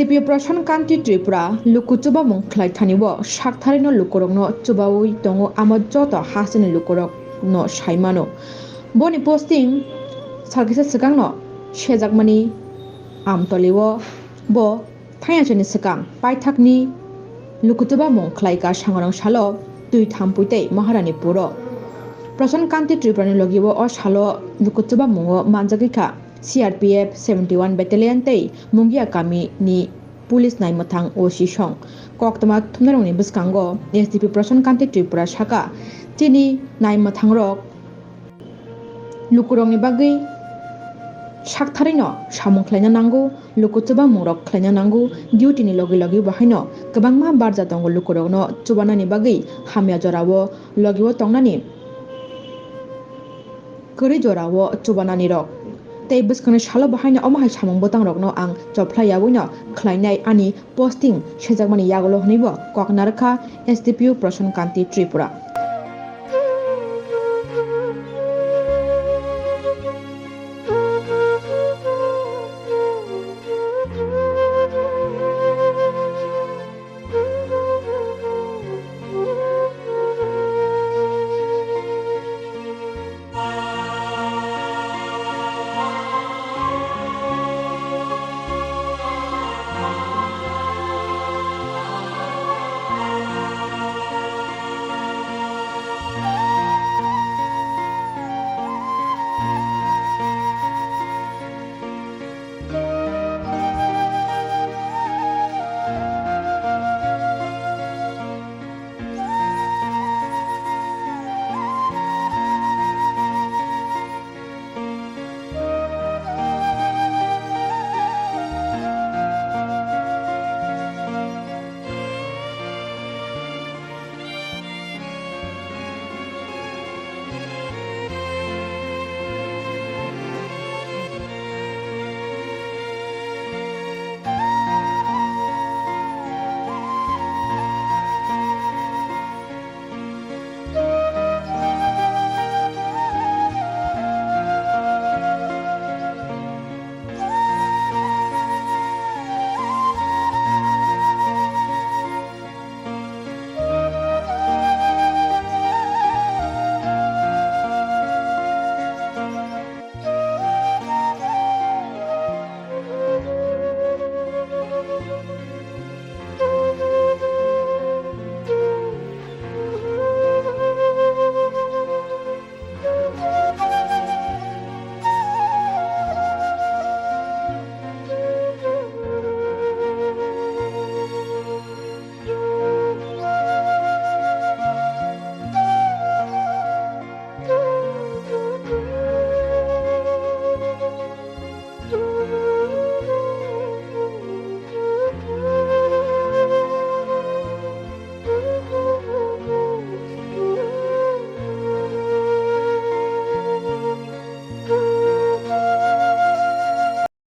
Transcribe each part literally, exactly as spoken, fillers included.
P Prashan Kanti Tripura luku chubamung khlai thani o saktharino lukurokno chubawi tongo, amo joto hasteni lukurokno sai mano. Boni posting salkisa swkangno sejakmani Amtoli o bo thaiyangsani swkang paithakni luku chubamung khlaika Sangrong salo twi thampui tei Maharani puro. Prashan Kanti Tripurani logi o o salo luku chubamungo manjagwi kha C R P F seventy one Battalion tei Mungia kamini police naimwthang O C song. Koktwma thumnairokni bwskango S D P Prashan Kanti Tripura saka, chini naimwthangrok lukurokni bagwi saktharino samung khlaina nango, luku chubamungrok khlaina nango, duty ni logi logi bo haino kwbangma barja tongo lukurokno chubanani bagwi hamya jorao logi o tongnani kwrwi jorao chubanani rok. Tei bwskangni salo bo haino omo hai samung bwtang rokno ang chophlai yawino khlainai ani posting sejakmani yagulo hwnwi bo kok narwkha S D P O Prashan Kanti Tripura.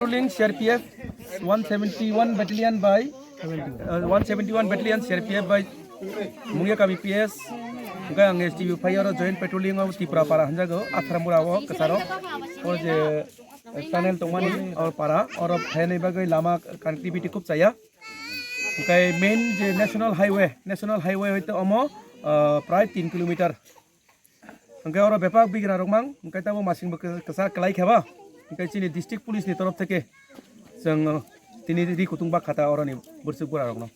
Patrolling C R P F one seventy one Battalion by, uh, one seventy one Battalion C R P F by Mungia Kami P S, hwnkhe ang S D P O phai oro joint patrolling o Tripura para hwnjago, Atharamura o kwcharo. O je tunnel tongmani o para, oro phainai bagwi lama connectivity khub chaya. Hwnkhe main je national highway, national highway hoite omo, ah, prai tin kilometer. Hwnkhe oro bebak bigra rok mang, hwnkhe tamo masing bo kwsa kwlai khe ba. Hwnkhe chini district police ni torof theke chwng, ah, tini ri kutung ba khata oroni bwrwswk bura rokno.